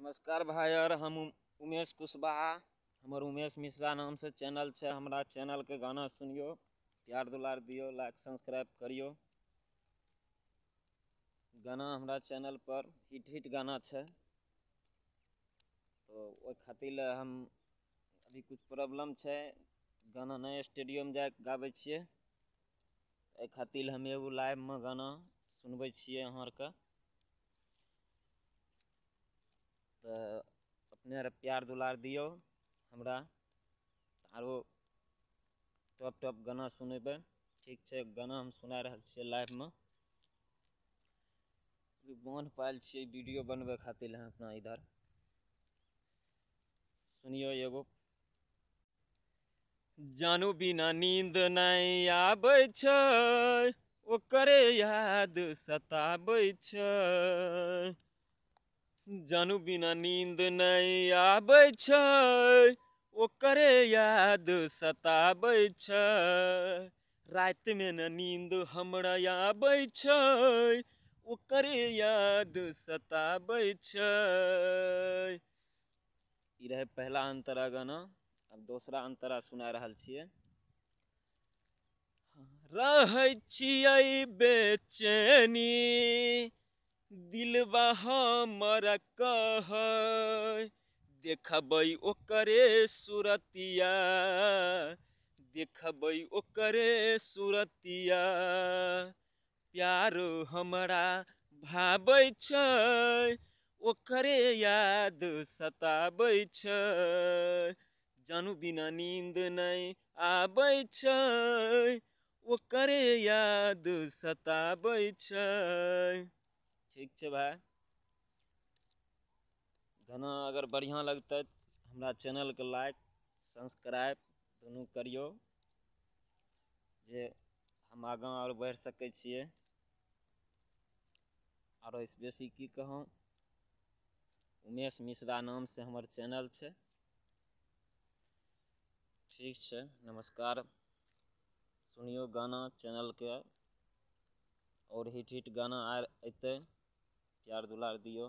नमस्कार भाई और हम उमेश कुशवाहा, हमर उमेश मिश्रा नाम से चैनल छै। हमरा चैनल के गाना सुनियो, प्यार दुलार दियो, लाइक सब्सक्राइब करियो। गाना हमरा चैनल पर हिट हिट गाना छै, तो ओहि खातिर हम अभी कुछ प्रॉब्लम छै, गाना नहीं स्टूडियो में जाके गाबै छियै, एहि खातिर हम एगो लाइव में गाना सुनबै छियै अहाँ आरके। तो अपने आर प्यार दुलार दियो हमरा, आरो टॉप टॉप गाना सुनेबै। ठीक छै, गाना हम सुना रहल छियै लाइव में। अभी बान्ह पायल छियै वीडियो बनबै खातिर हम अपना इधर। सुनियो एगो, जानू बिना नींद नहीं आबै छै, ओकरे याद सताबै छै। जानू बिना नींद नहीं आबै छै, ओकरे याद सताबै छै। राति में न नींद हमरा आबै छै, ओकरे याद सताबै छै। ई रहै पहला अंतरा गाना। अब दोसरा अंतरा सुना रहल छियै। रहै छियै बेचैनी, दिलबा हमर कहै, देखबै ओकरे सूरतिया, देखबै ओकरे सूरतिया। प्यार हमरा भाबै छै, ओकरे याद सताबै छै। जानू बिना नींद नहीं आबै छै, ओकरे याद सताबै छै। ठीक छै भाई, गाना अगर बढ़िया लगतै हमरा चैनल के लाइक सब्सक्राइब दुनू करियो, जे हम आगाँ और बढ़ि सकै छियै। आरो एहिसँ बेसी की कहूँ, उमेश मिश्रा नाम से हमर चैनल छै। ठीक छै, नमस्कार। सुनियो गाना चैनल के, और हिट हिट गाना आर अयतै, प्यार दुलार दियो।